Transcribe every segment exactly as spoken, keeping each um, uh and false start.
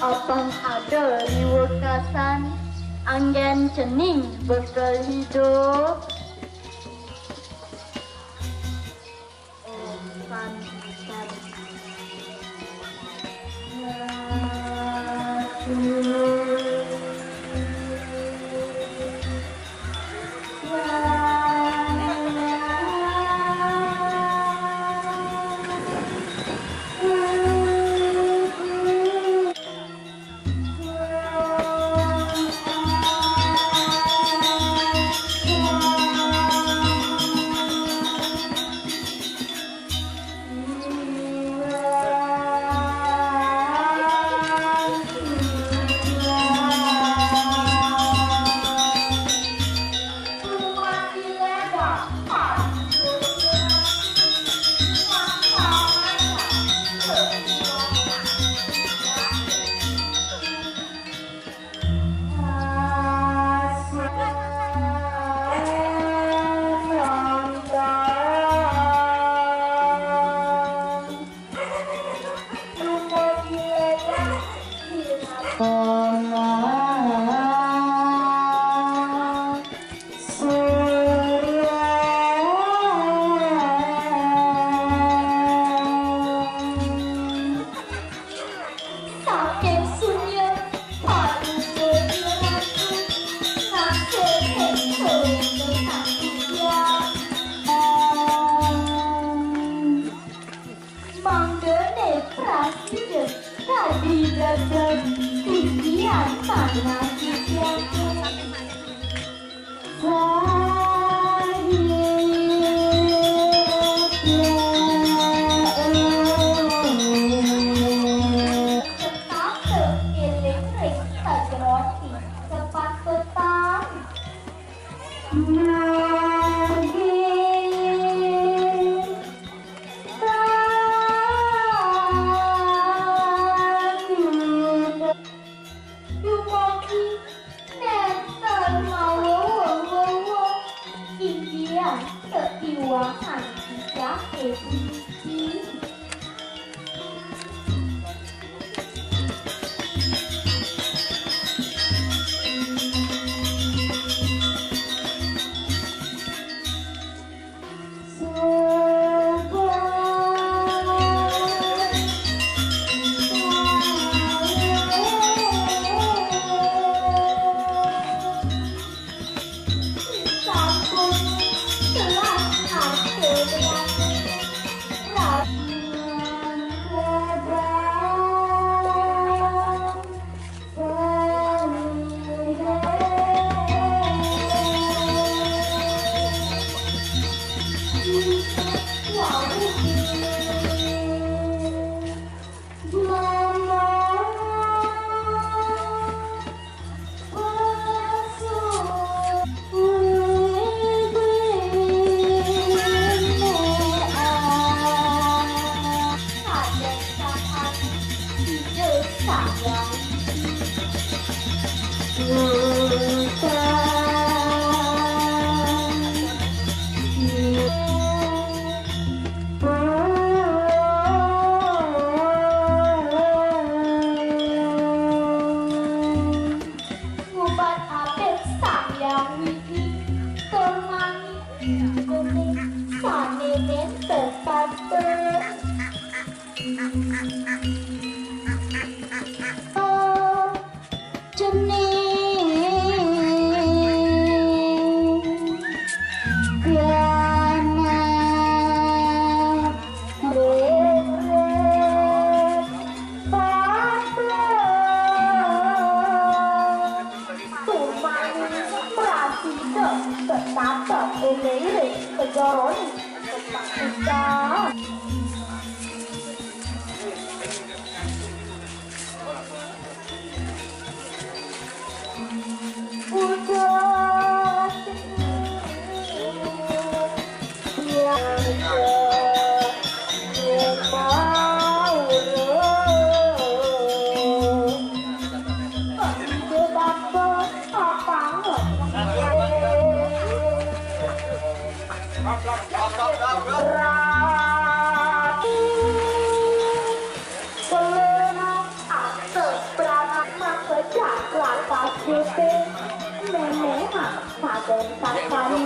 Apang ada di wekasan, anggén cening bekel hidup. Saking sunyi, paduka iraku, nasih ing sawetara. Mangdané prasida kadi dadeg, titiang manah titiang. Tetap éling ring sajeroning sepatutan. Dumugi nénten mawewewe, inggih setiwangan titiang puniki. Ngupat abet Sang Hyang Widi, tur mangkin sané nénten patut. Cening Dorone, kepaksa. Udah. Ratu Selena, akte beranak maka jaklak pasute, memang saben sakani.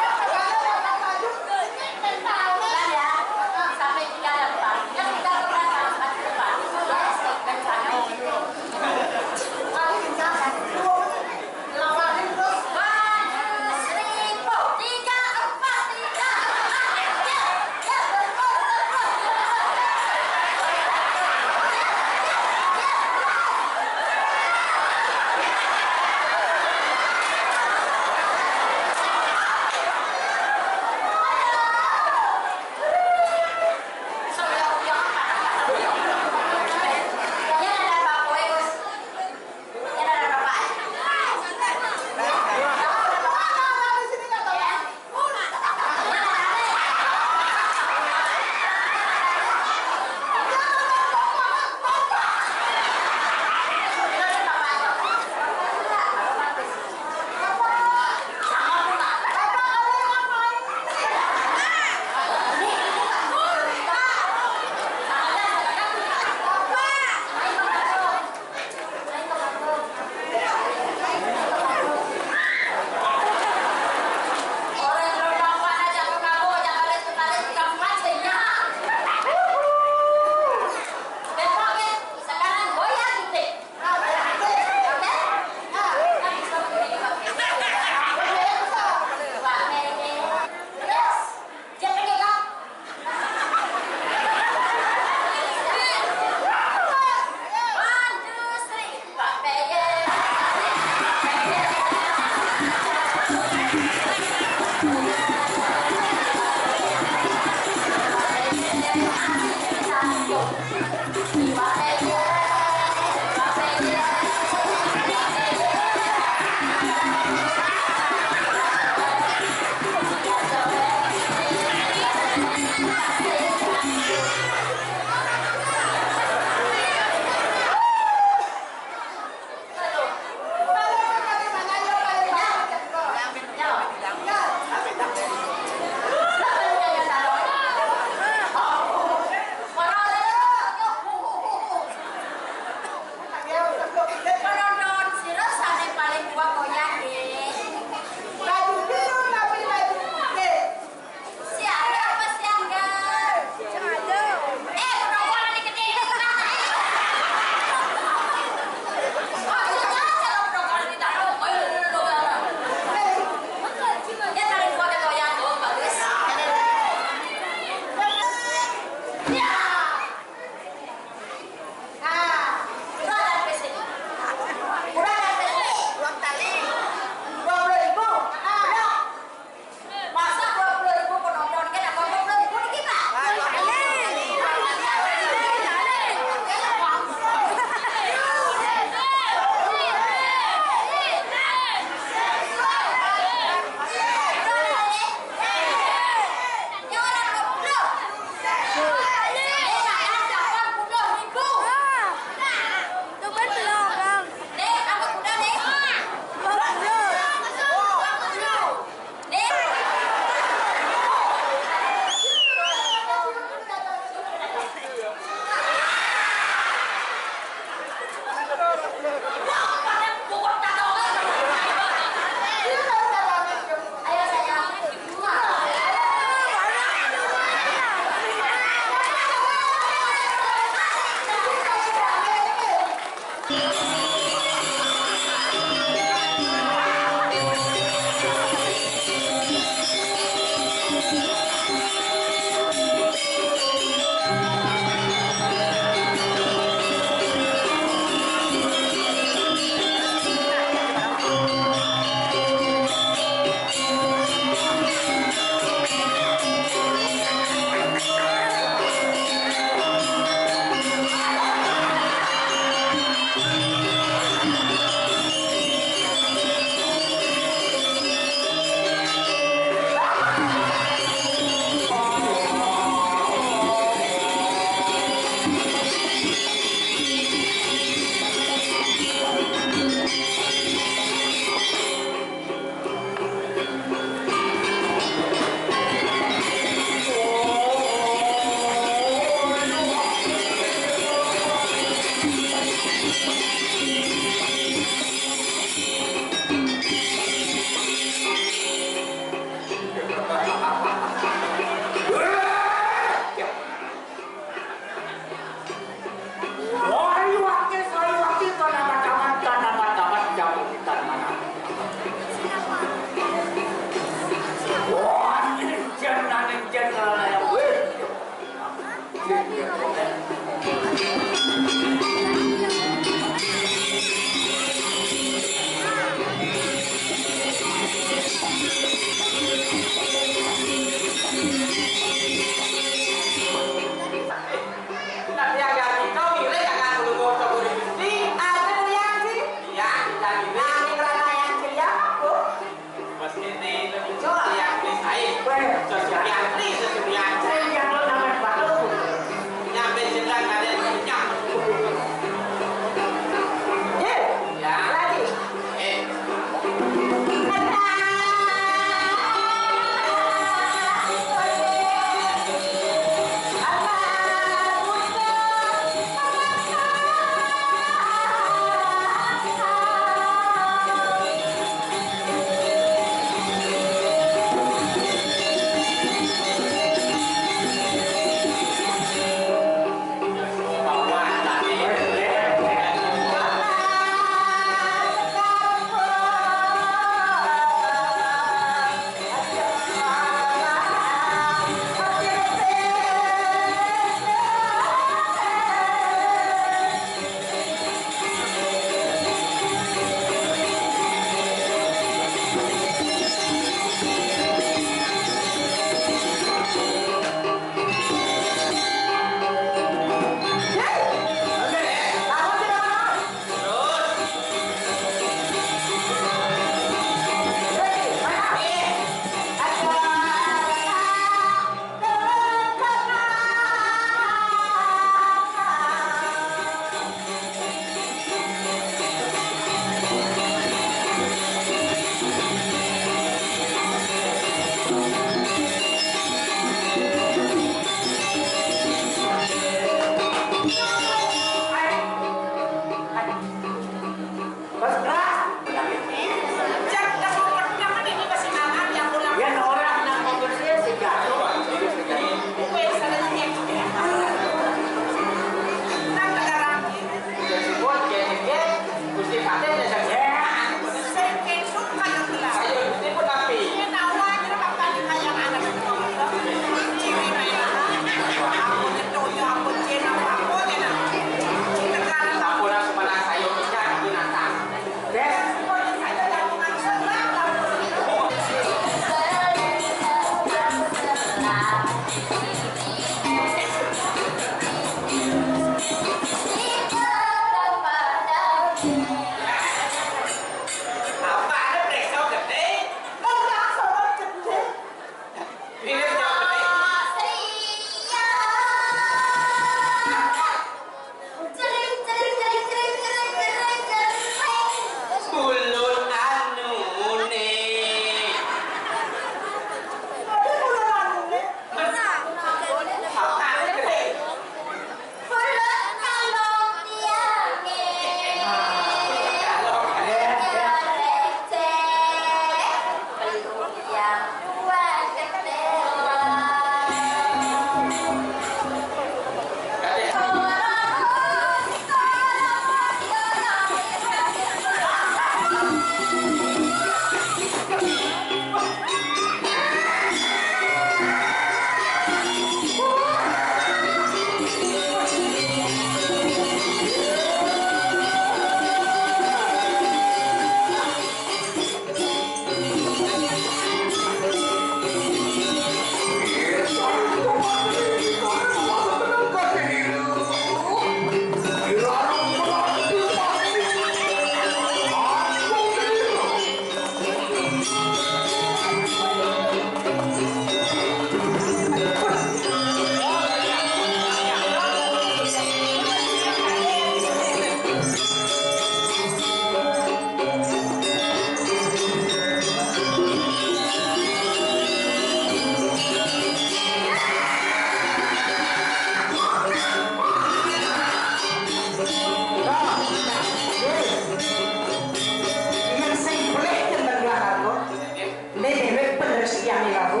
Sing ane lagu.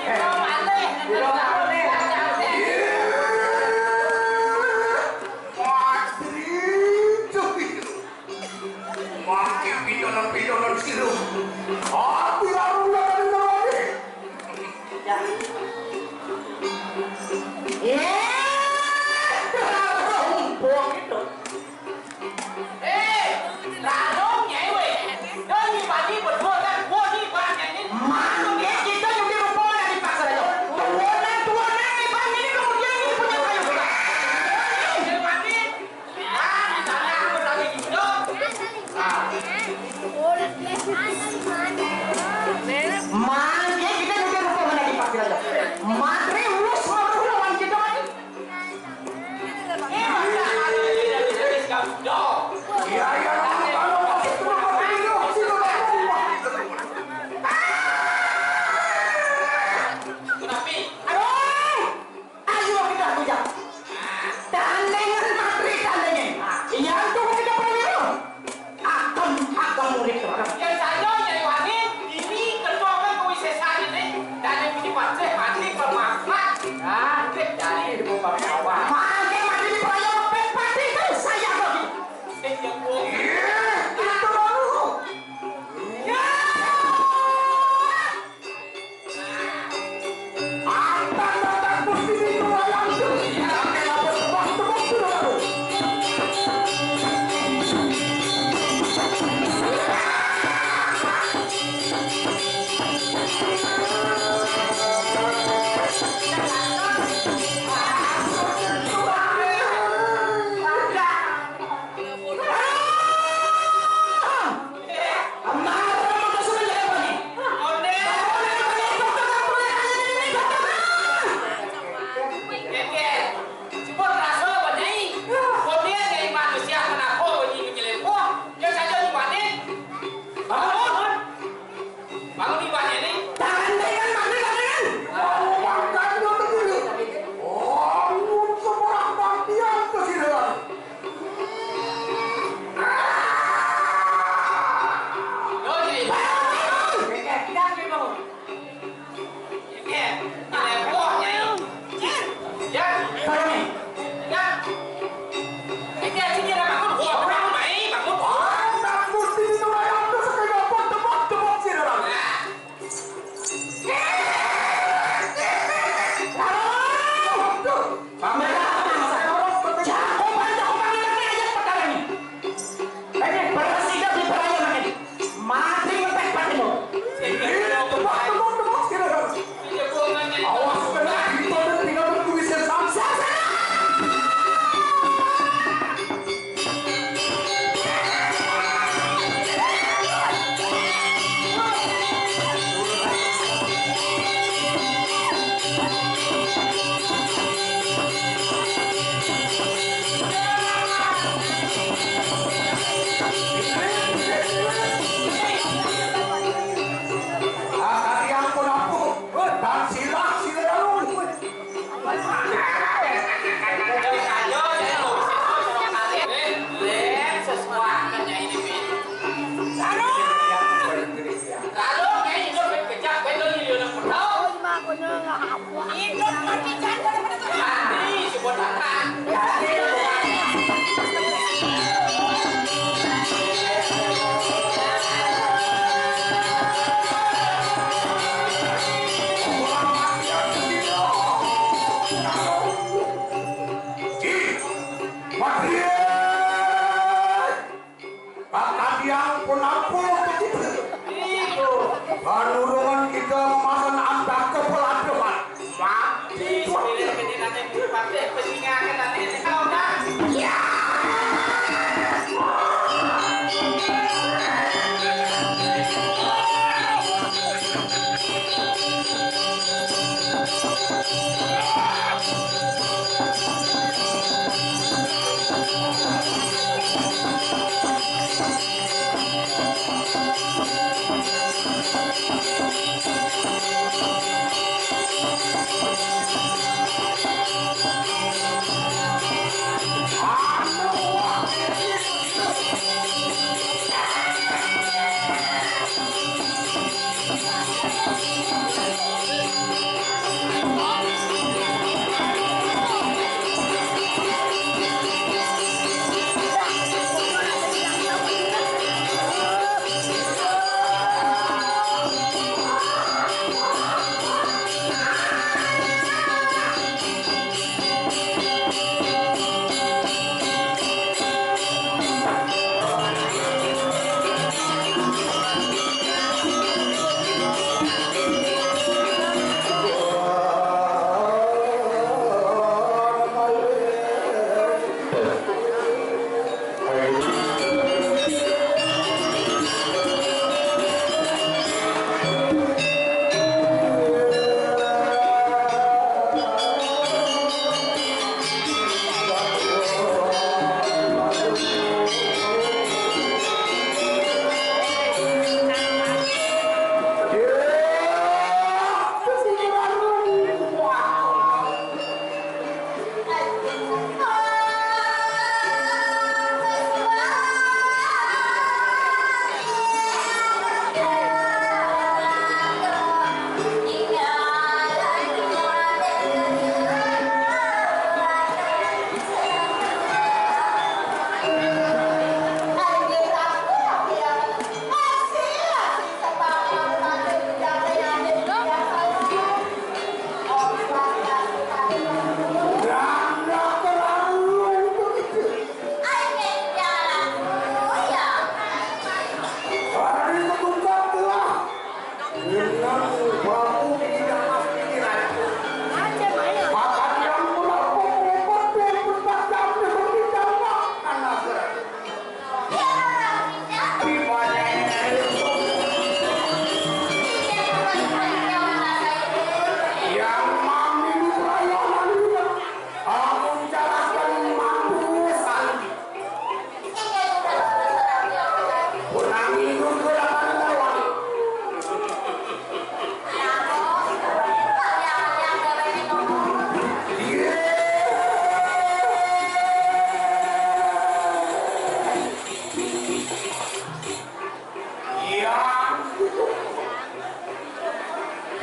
Ora malih. Ora malih. Matri, mati piyonan-piyonan sira. Aku ora ora kali ngeroni. Eh, ora rombong itu. Eh, lalu nyai we. Yo nyai bani berdua kan, gua nyai bani ini. Mangke kita nyuci rupa ora dipaksa aja. Tuwunan tuwa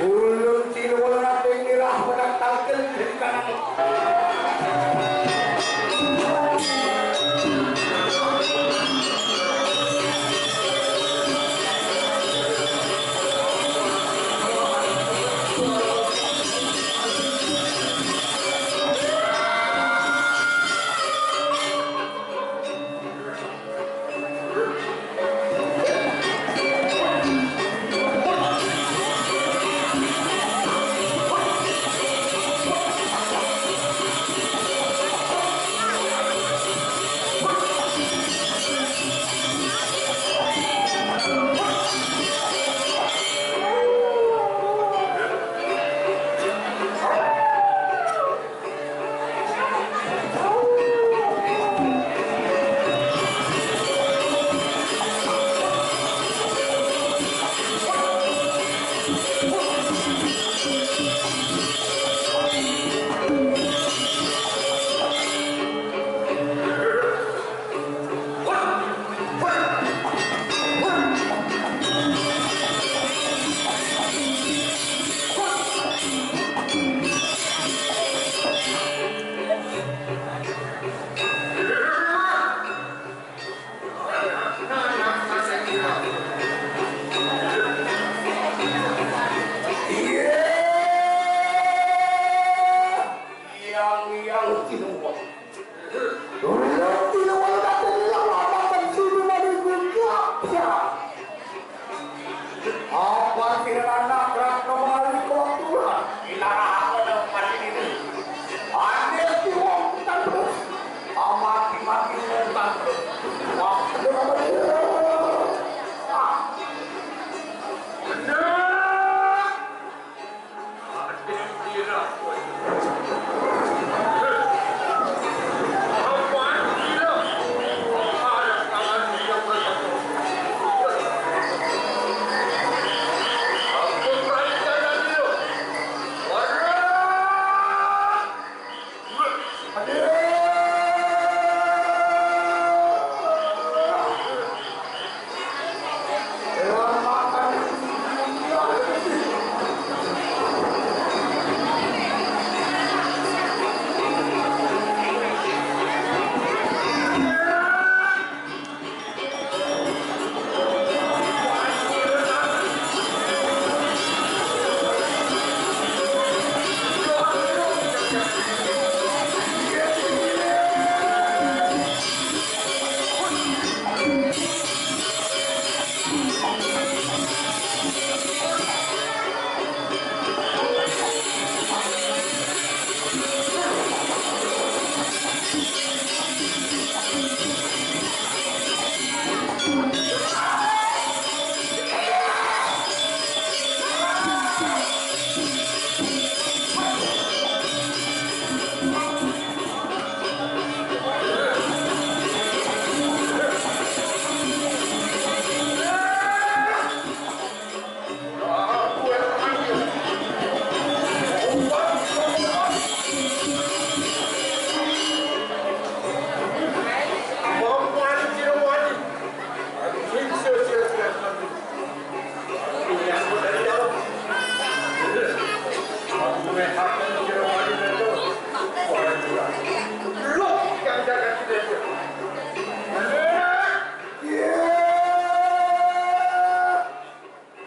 Ulun tinuwun ati nirah pada tangkil di kanan. Yang, yang, apa kira anak Ratno mengalami kewakulan? Ila apa yang mati ini? Aneh ti wong tandus. Amati-mati wong tandus. Wah, bener apa dia? Ah. Bener.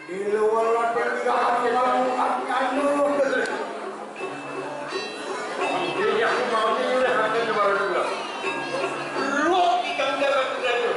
Di luar latihan tidak ada yang anu. Ini aku mau ini udah akan juara dua. Lu ikan jalan udah tuh.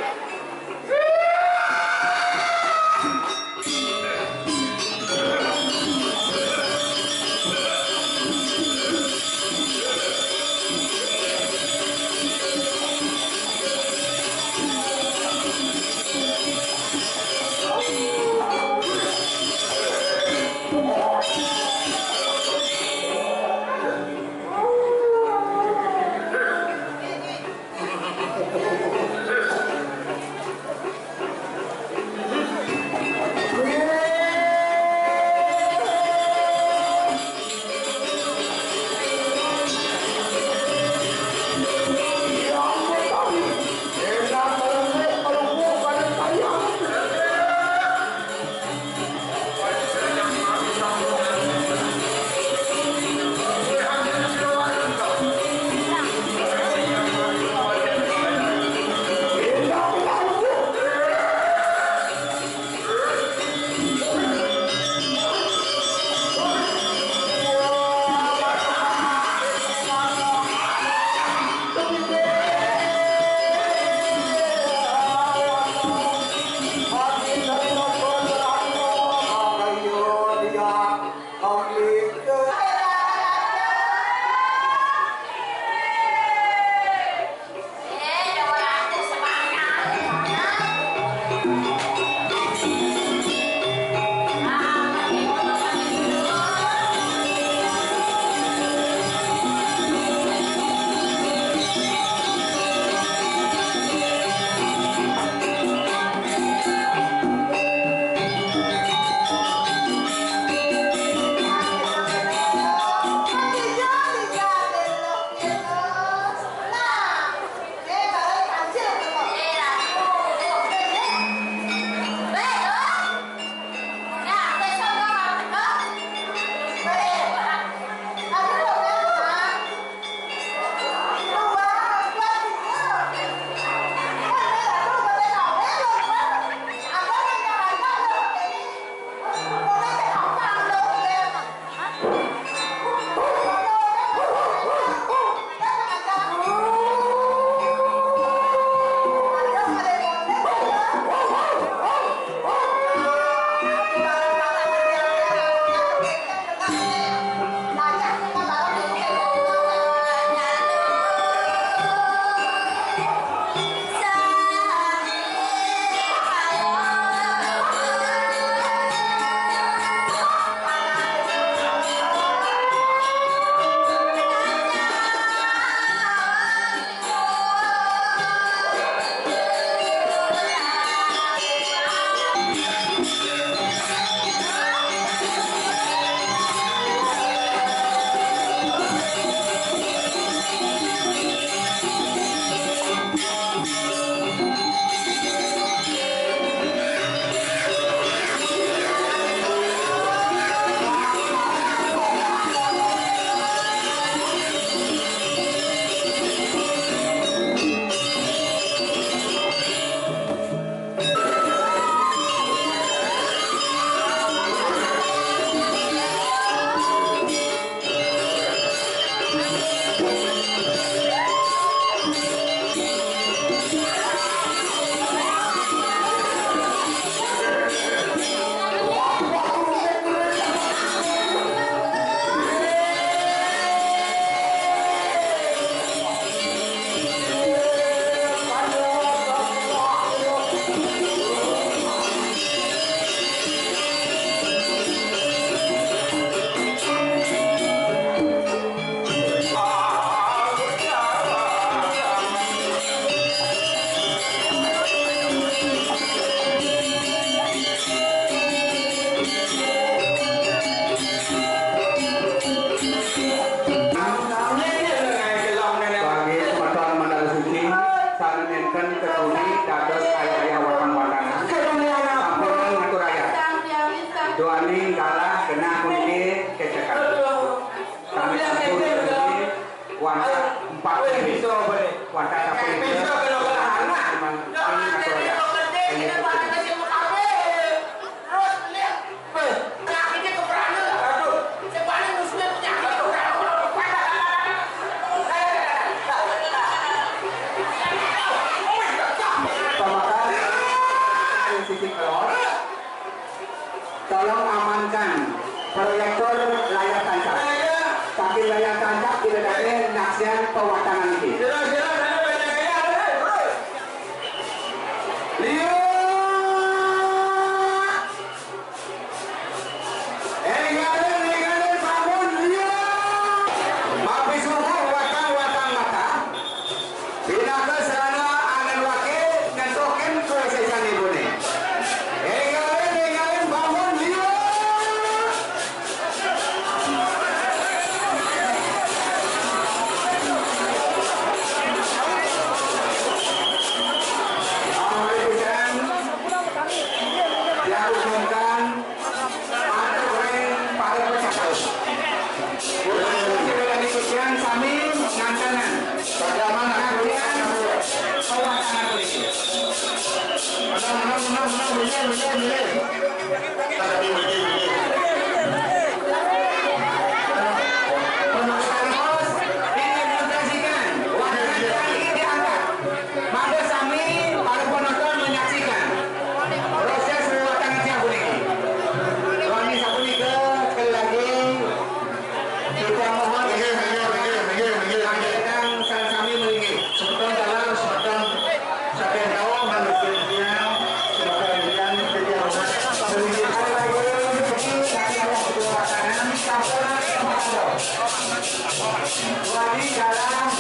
Di dalam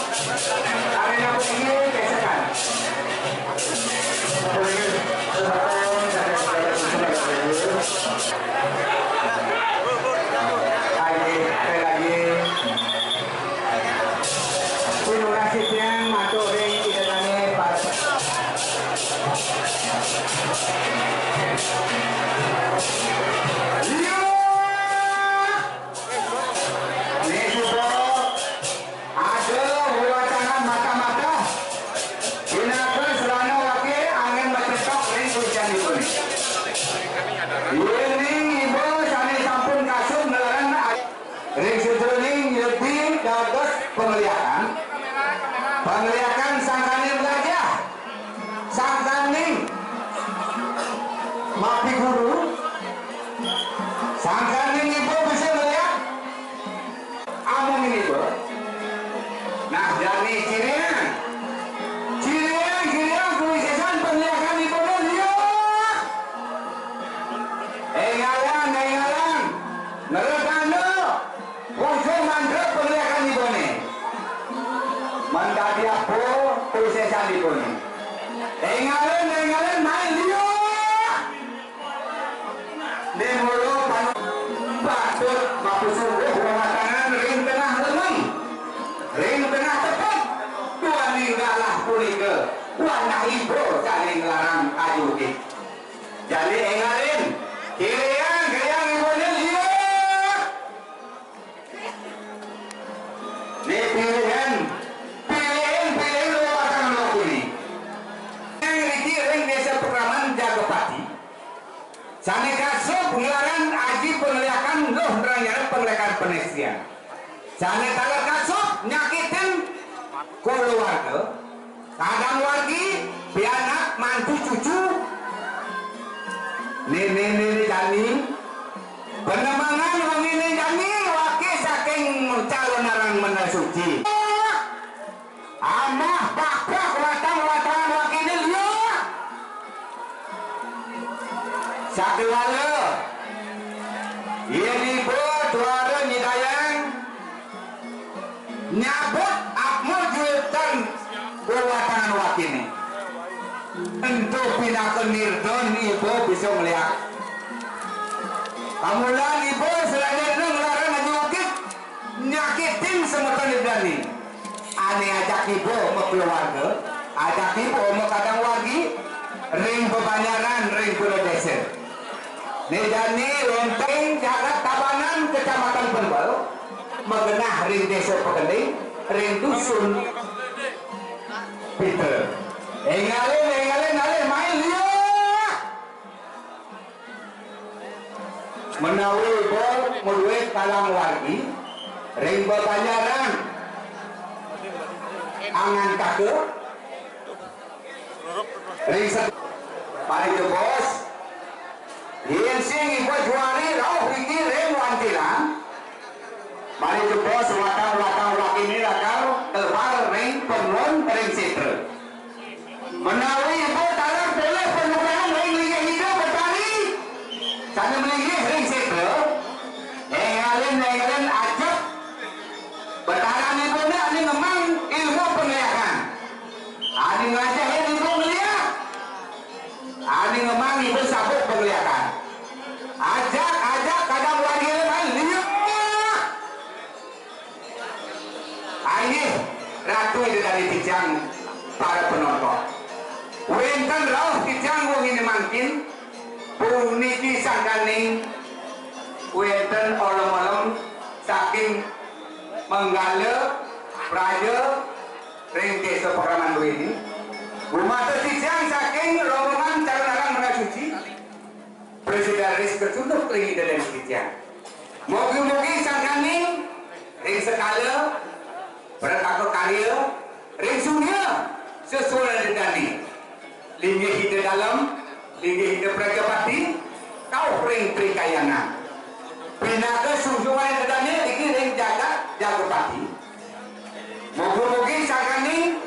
arena putih gesekan. Ayo, sekali lagi. Terima kasih, Tiang, matur ring ida dané, Pak. Iya. Nih, Ibu. Ada wewatangan mata-mata. Pinaka sarana wake anggén macetok ring kuicanipun. Yéning iba sané sampun kasub nglarang ring sutraning yudi dados pangliakan. Pangliakan sangkaning bajah. Sangkaning mapiguru. Sangkaning iba bisa melihat. Amun iba. Nah, jani ciriang. Ciriang, ciriang, kuwisesan pangliakan ibané liu. Éngalang, éngalang. Ngredana. Puja mantra pangliakan ibané. Mén dadi apa kuwisesan ibané. Éngalang, éngalang, main liu. Némolo panu patut mapasungguh wamatangan ring tengah lengen, ring tengah tepet, duaning galah punika wanah iba sané nglarang ajugit. Jani éngalin, kiriang, kiriang ibané liu. Né pilihan, pilihan, pilihan lo batang lo kuni. Yang riki ring Désa Pakraman Jagapati. Sané kasub nglarang aji pangliakan luh nranyar pangliakan panestian. Sané taler kasub nyakitin kulawarga, kadang wargi, pianak, mantu, cucu. Né, né, né, né, jani. Panemangan wenginé jani, wake saking calonarang meneh suci. Amah pakpak watang-watangan wakiné liu. Sakéwala, yén iba tuara nyidayang nyabut atma juitan wewatangan wakiné. Ento pinaka nirdon iba bisa ngeliak. Kamulan iba salanjutné nglarang aji ugit nyakitin semeton idané. Ané ajak iba makeluarga, ajak iba makadang wargi, ring bebanjaran, ring pura désa. Né jani wénten jagat Tabanan, Kecamatan Penbel, magenah ring Désa Pegending, ring Dusun Pitra. Éngalin, éngalin, alih main liu. Menawi iba madué kalang wargi, ring bebanjaran, angan kaka, ring se-, paling jebos, yén sing iba juari rauh riki ring wantilan, paling jebos watang-watang wakiné lakar keluar ring panggon ring sétra. Menawi iba taler polih panugrahan ring linggih Ida Betari, sané malinggih ring sétra, éngalin, éngalin ajep Betaran iba né ané ngemang ilmu pangliakan. Ané ngajahin iba ngeliak. Ané ngemang iba sabuk pangliakan. Ajak, ajak kadang wargi lain liak. Inggih, Ratu Ida Dané titiang para penonton. Wénten rauh titiang wenginé mangkin, puniki sangkaning wénten olem-olem saking Manggala Praja ring Désa Pakraman Luini. Gumatos titiang saking rombongan Calonarang Meneh Suci. Presidaris katutup ring Ida Dané titiang. Mugi-mugi sangkaning ring sekala prataka karya ring sunia sesuai Ida Dané. Linggih Ida Dalem, linggih Ida Prajapati, kauh ring Trikayangan. Pinaka sungsungan Ida Dané niki ring jagat Jagapati. Mugi-mugi sangkaning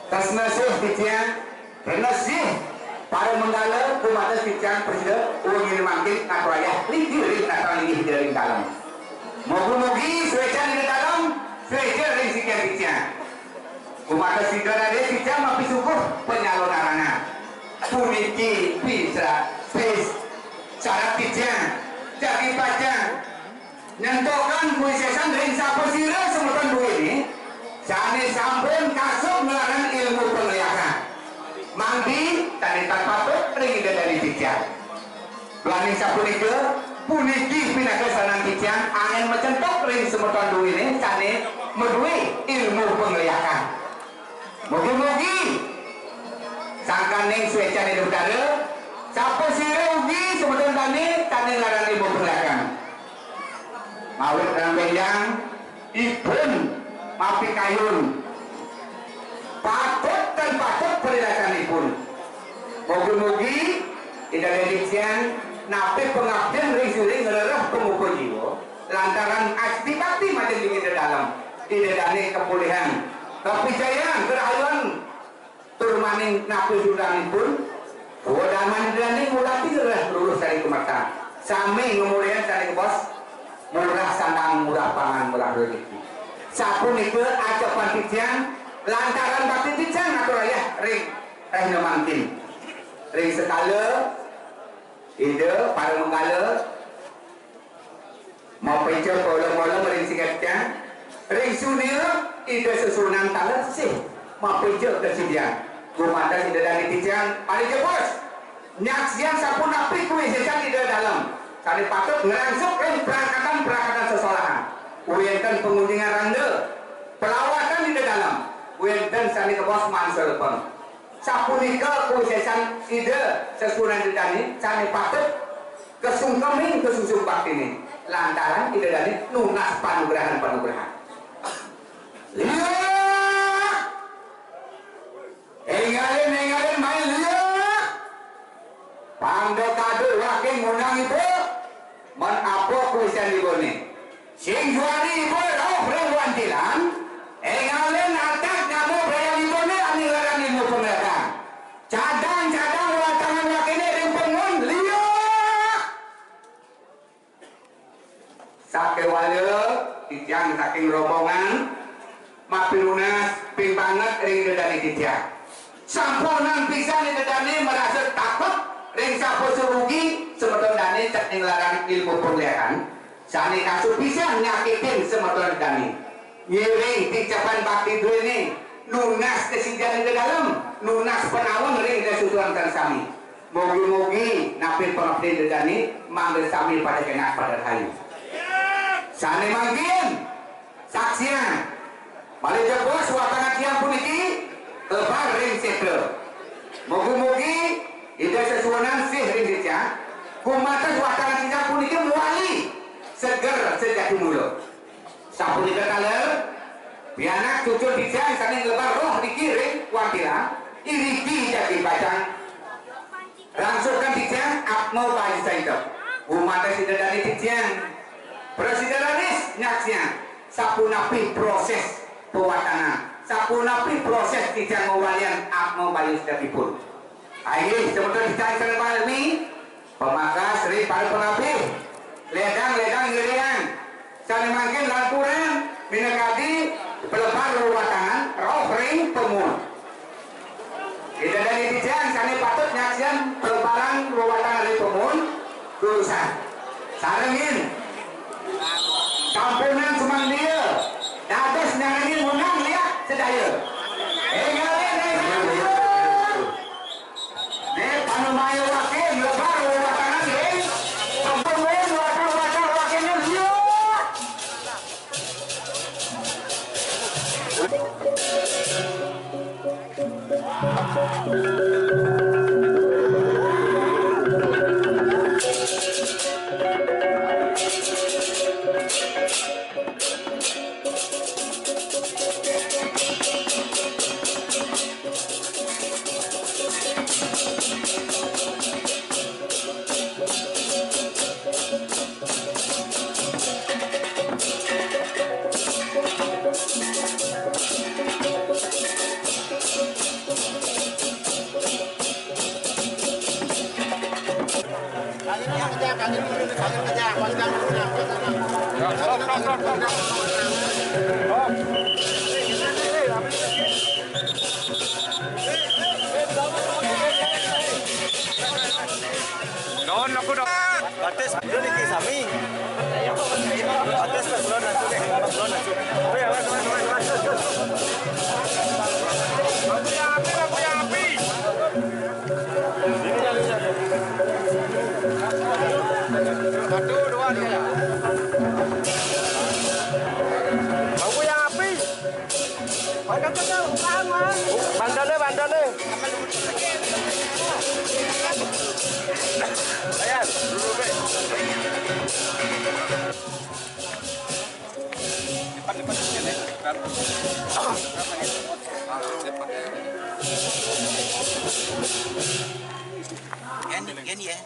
tresna sih titiang Renesih para manggala, gumatos titiang prasida, wenginé mangkin ngaturayah linggih ring natang linggih Ida ring dalem. Mugi-mugi suécan Ida Dalem, Titiang. Gumanten sida raden titiang mapisuguh panyalonarangan. Puniki pisa pis syarat titiang jagi pacang nyentokan kuisesan ring sapasira semeton duene sane sampun kasub nglarang ilmu pangliakan. Mangdi sane tan patut ring Ida Dane titiang. Duaning sapunika, puniki pinaka sanan titiang anggen macentok ring semeton duene sane madue ilmu pangliakan. Mugi-mugi sangkaning suecan Ida Betara, sapasira ugi semeton dane sane nglarang ilmu pangliakan. Mawit ring benjang ipun mapikayun patut tan patut parilakanipun. Mugi-mugi Ida Dane titiang napi pangabdian ring sira ngrereh pamuka jiwa lantaran asti bakti majeng ring Ida Dalem. Ida Dane kapolihan, kapicayan, karahayuan tur maning napi sudanipun, daman Ida Dane ngulati ngrereh lurus sari kumertang. Sami ngamurian sane kebos, murah sandang, murah pangan, murah rejeki. Sapunika acapan titiang lantaran bakti titiang ngatur ayah ring rahina mangkin. Ring sekala Ida Paramanggala mapeja polem-polem ring singkat titiang. Ring sunia Ida sesuunan taler sih mapeja kasidian. Gumanten Ida Dane titiang paling jebos nyaksiang sapunapi kuisesan Ida Dalem sane patut ngrangsuk ring prakatan-prakatan sesolahan. Wenten pangunjingan randa, pelawatan Ida Dalem, wenten sane kebos mansa lepeng. Sapunika kuisesan Ida sesuunan Ida Dane sane patut kasungkemin kasuksma baktine lantaran Ida Dane nunas panugrahan-panugrahan. Liak! Engalin, engalin, mai liak! Pang da kaduh waking ngundang iba, men apa kuisesan ibane. Sing juari iba rauh ring wantilan, engalin atak nama brayang ibane ane ngaran Ilmu Panglekan. Cadang-cadang watangan wakine ring pemun, liak! Sakewala titiang saking rombongan mapinunas ping banget ring Ida Dane titiang. Sampunang pisan Ida Dane marasa takut ring sapasira ugi semeton dane sane nglarang ilmu pangliakan, sane kasub pisan nyakitin semeton dane. Ngiring ticepan bakti duene, nunas kasidian Ida Dalem, nunas panaweng ring Ida sesuunan sami. Mugi-mugi napi pangabdian Ida Dane mangda sami pada kenak pada rahayu. Sane mangkin saksian malih jebos watangan tiang puniki lebar ring setra. Mugi-mugi Ida sesuunan sih ring titiang, gumanten watangan titiang puniki mawali seger sejati mula. Sapunika taler, pianak cucu titiang sane nglebar roh niki ring wantilan, iriki jagi pacang rangsukan titiang atma bayu saita. Gumanten sida dane titiang prasida raris nyaksiang sapunapi proses pawatangan, sapunapi proses titiang ngwalian atma bayu saitipun. Inggih, semeton titiang sareng sami, pamungkas ring para pangabih, ledang-ledang ngiriang, sane mangkin lanturang minakadi pelebar wewatangan roh ring pemun. Ida dane titiang sane patut nyaksiang pelebaran wewatangan ring pemun, durusang. Sarengin. Sampunang sumangdia. Dados nyarengin munang liak sedaya. Enggalin ring sangandira. Ne panumaya wakin lebar wewatangan ring. Sampun lebar wewatangan wakin liak. Tes dulu niki sami. Tes pas belum langsung deh, pas belum langsung. Oke, awas, awas, awas, awas. Lampunya api, lampunya api. Satu, dua, tiga. Lampunya api. Bantalnya, bantalnya. Ayan, dulu, Be. Lipat, lipat, sini, lipat. Gini, gini ya.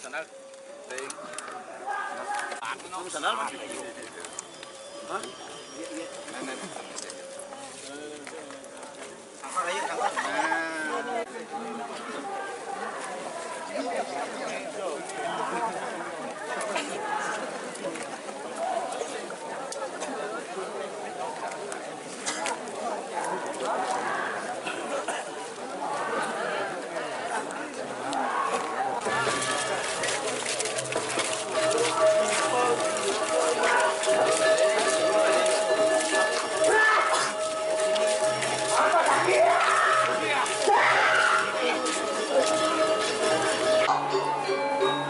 Sandal. Ting. Sandal, Mas. Hah? Iya, iya. Nah, nah, nah. Sangkal aja, sangkal. Nah.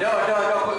Yo, yo, yo.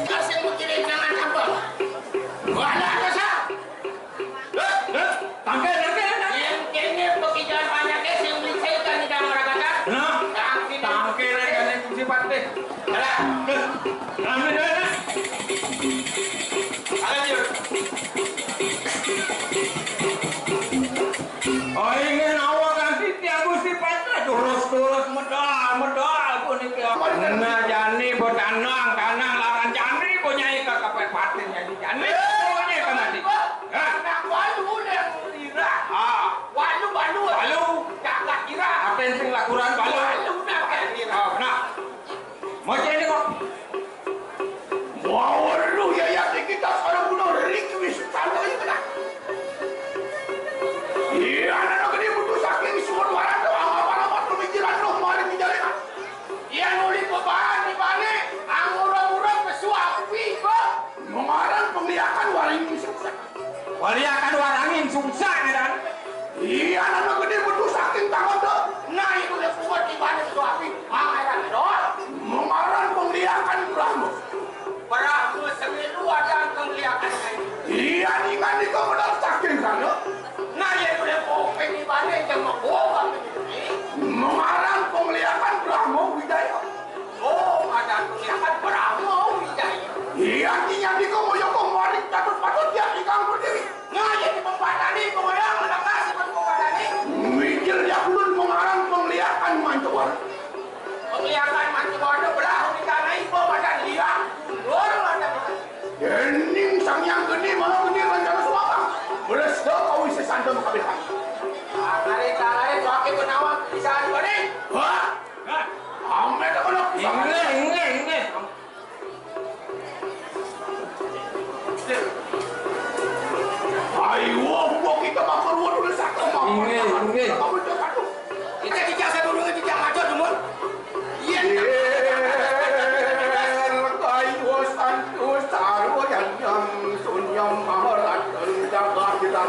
Kasih mungkin jangan tambah. Wala ka sa. Tangke, tangke, tangke. Yang kene pekerjaan banyak sing beli saya kan tidak meragakan. Nah, tangke, tangke, tangke, tangke, tangke. Alah. Amin, amin. Alah, dia. Oh, ingin awak ganti tiang Gusti Patih. Terus-terus medal, medal puniki. Nah, jani betanang, tanang laran jani punyai ka kapet patin jani. Jani punyai ka mati. Hah? Anak walu yang lira. Ah. Walu, walu. Walu. Jagat lira. Apa yang sing lakuran walu? Walu nak yang lira. Ah, benar. Macam ini kok. Mau lu ya, ya, kita sekarang bunuh Riki Wisnu Chandra ini kena. Iya, anak gede butuh saking semua dua ratus, apa-apa tuh mikiran lu kemarin di jalan. Iya, nuli beban di balik, anggur-anggur pesu api, kok. Mengarang pengliakan waring sukses. Wali akan warangin sungsang, ya, Dan. Iya, anak gede betul saking tangan tuh. Nah, itu dia kuat di balik itu api. Pangeran doang. Mengarang pengliakan Brahma. Brahma semilu ada pengliakan. Iya, ingat itu modal saking sana. Nah, ya, itu dia kuping di balik yang mau bawa ini. Mengarang pengliakan Brahma Wijaya. Oh, ada tulisan Brahma Wijaya. Iya, artinya di komo yo komo ari catur patut ya di kampung dewi. Nah, jadi pembatani, pembayang, menangkas, ikut pembatani. Mikir ya ulun mengarang pengliakan mancawar. Pengliakan mancawar itu belah di tanah ibu badan liang. Mundur ada. Dening sang yang gede malah gede rencana suaka. Beres dah kau isi sandal kabeh. Tarik, tarik, pakai penawar, bisa gede. Wah. Hah? Ame tak kena pusaka. Inggih, inggih, inggih. Ayo, gua kita bakal dua dulu satu. Inggih, inggih. Kita dijak satu dulu, dijak ngaco dulu. Iya. Ayo, santu, saru, yang, yang, sunyam, mahal, jaga, kita,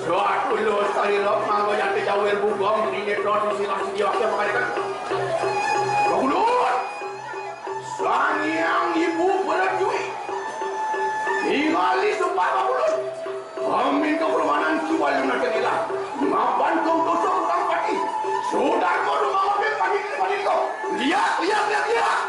Suatu lo salira mangga yati jawil bugong, ini tradisi asli dia pakai kan. Bangun! Sang Hyang Ibu berjui. Ningali sumpah bangun. Amin kepermanan kiwal luna jendela. Mapan kau dosa utang pati. Sudah kau rumah mampir pagi ini pagi kau. Lihat, lihat, lihat, lihat.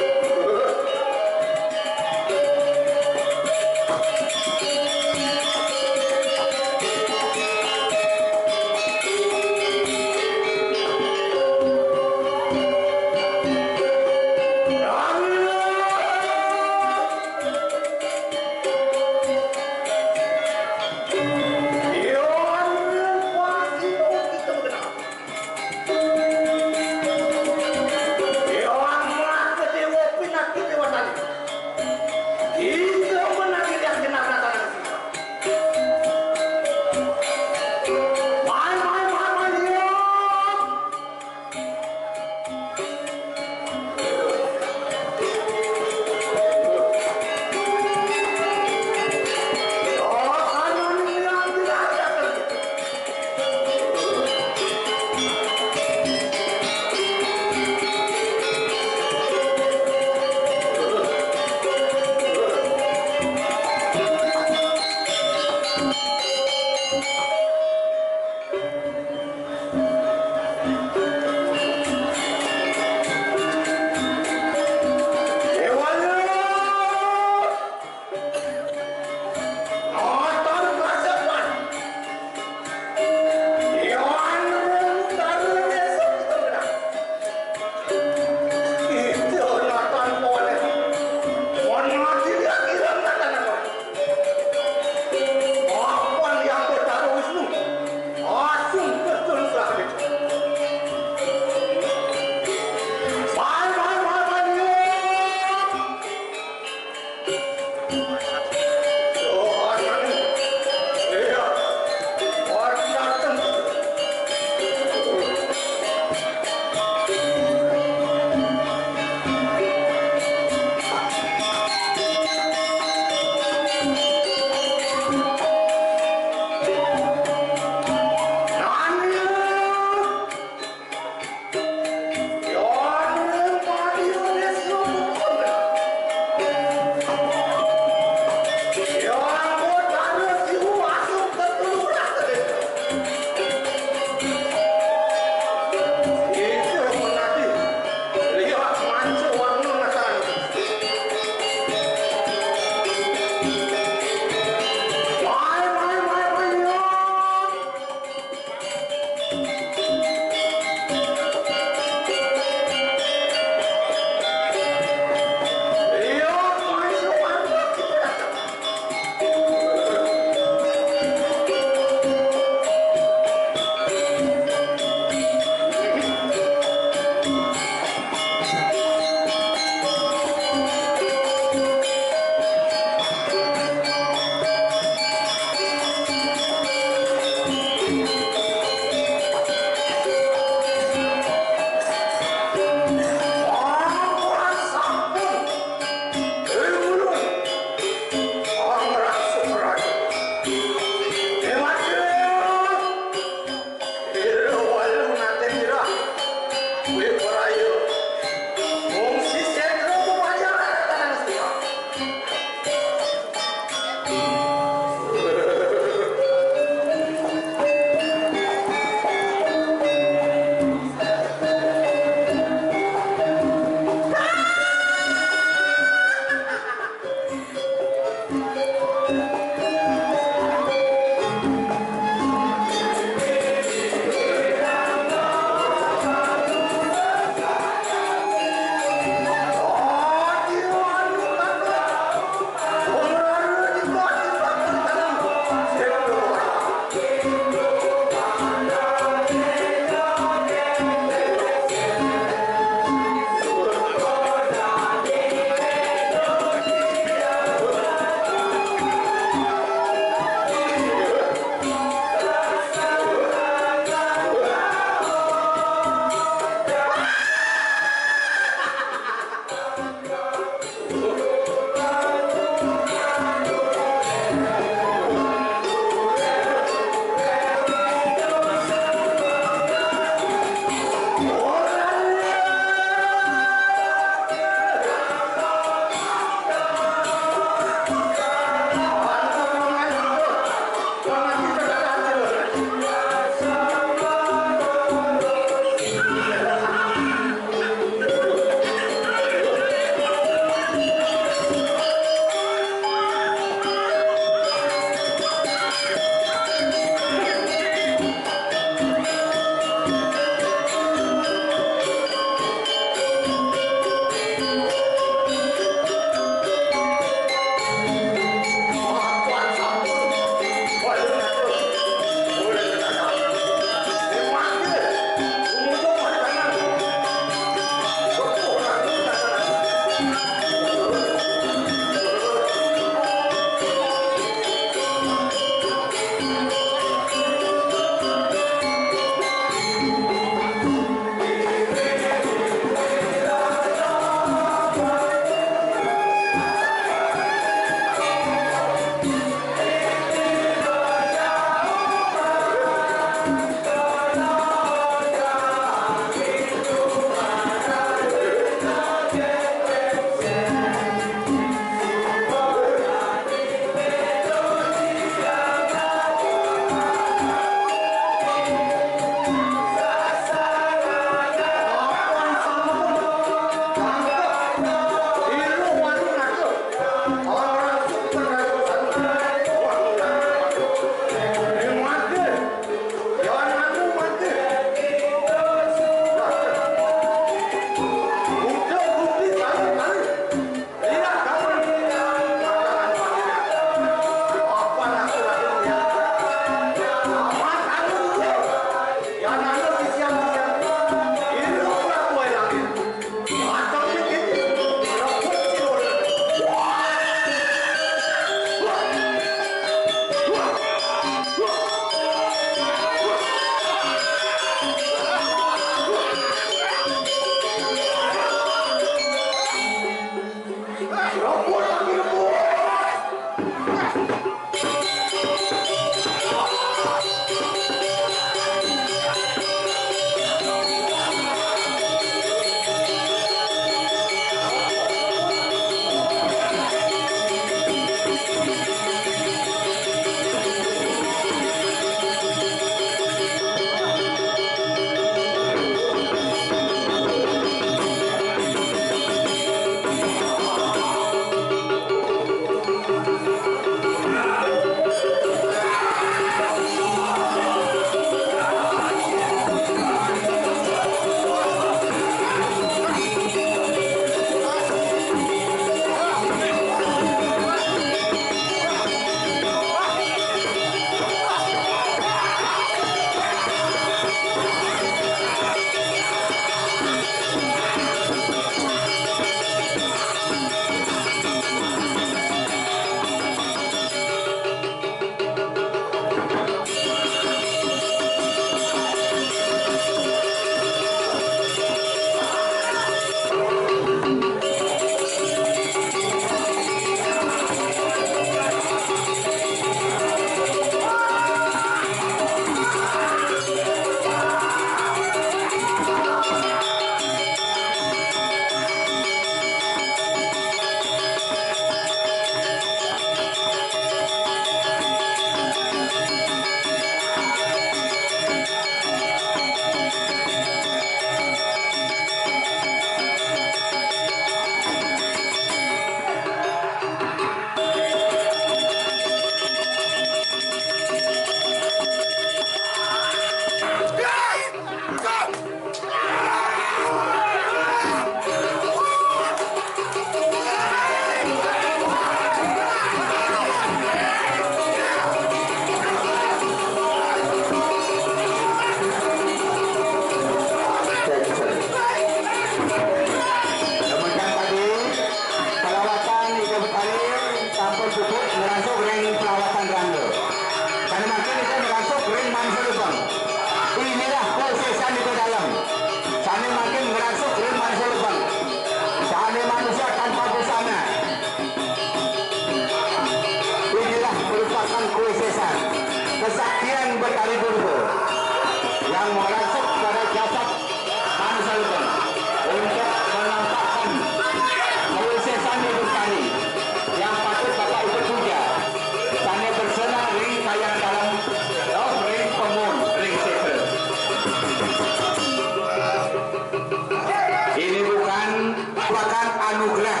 Anugerah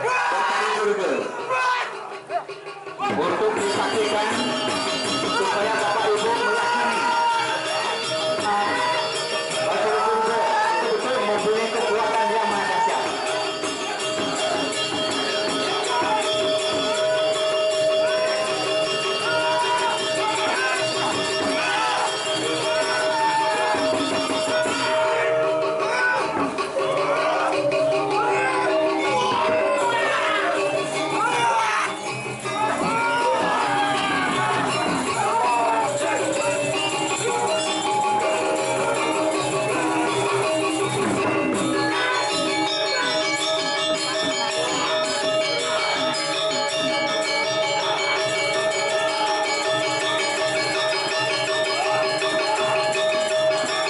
Batari Durga untuk disaksikan, supaya Bapak Ibu meyakini Batari Durga betul-betul mempunyai kekuatan yang maha dahsyat.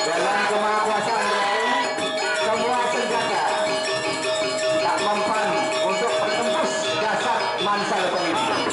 Dalam kemahakuasaan Beliau, semua senjata tak mempan untuk menembus dasar mansal pemimpin.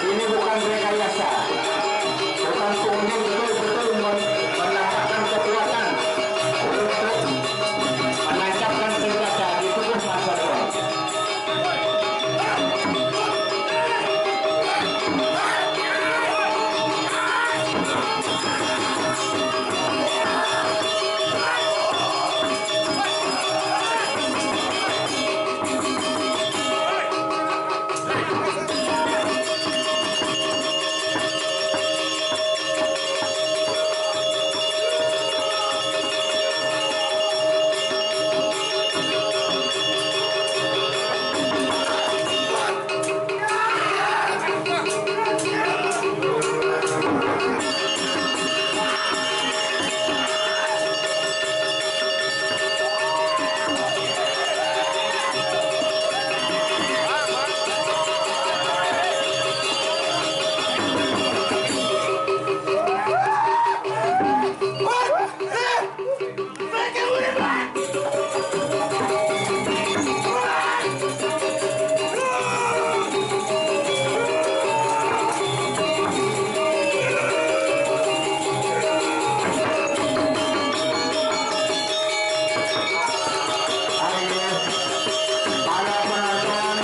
Ini bukan rekayasa, bukan pungli, betul-betul men- menampakkan kekuatan untuk menancapkan senjata di tubuh masa depan. Para penonton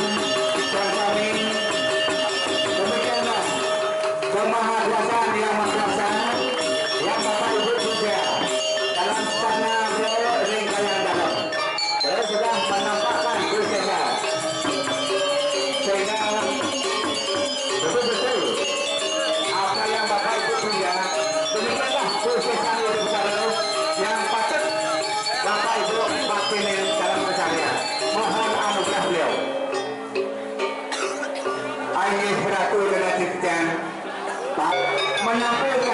dan kami, demikianlah kemahakuasaan Yang Maha Kuasa yang Bapak Ibu puja dalam sahana beliau ring kayang dalem. Beliau sudah menampakkan kuasa sehingga betul-betul apa yang Bapak Ibu puja, demikianlah kuasa itu besar yang patut Bapak Ibu bakti dalam keseharian. Mohon anugerah beliau. Inggih Ratu Dadan Titian, menampilkan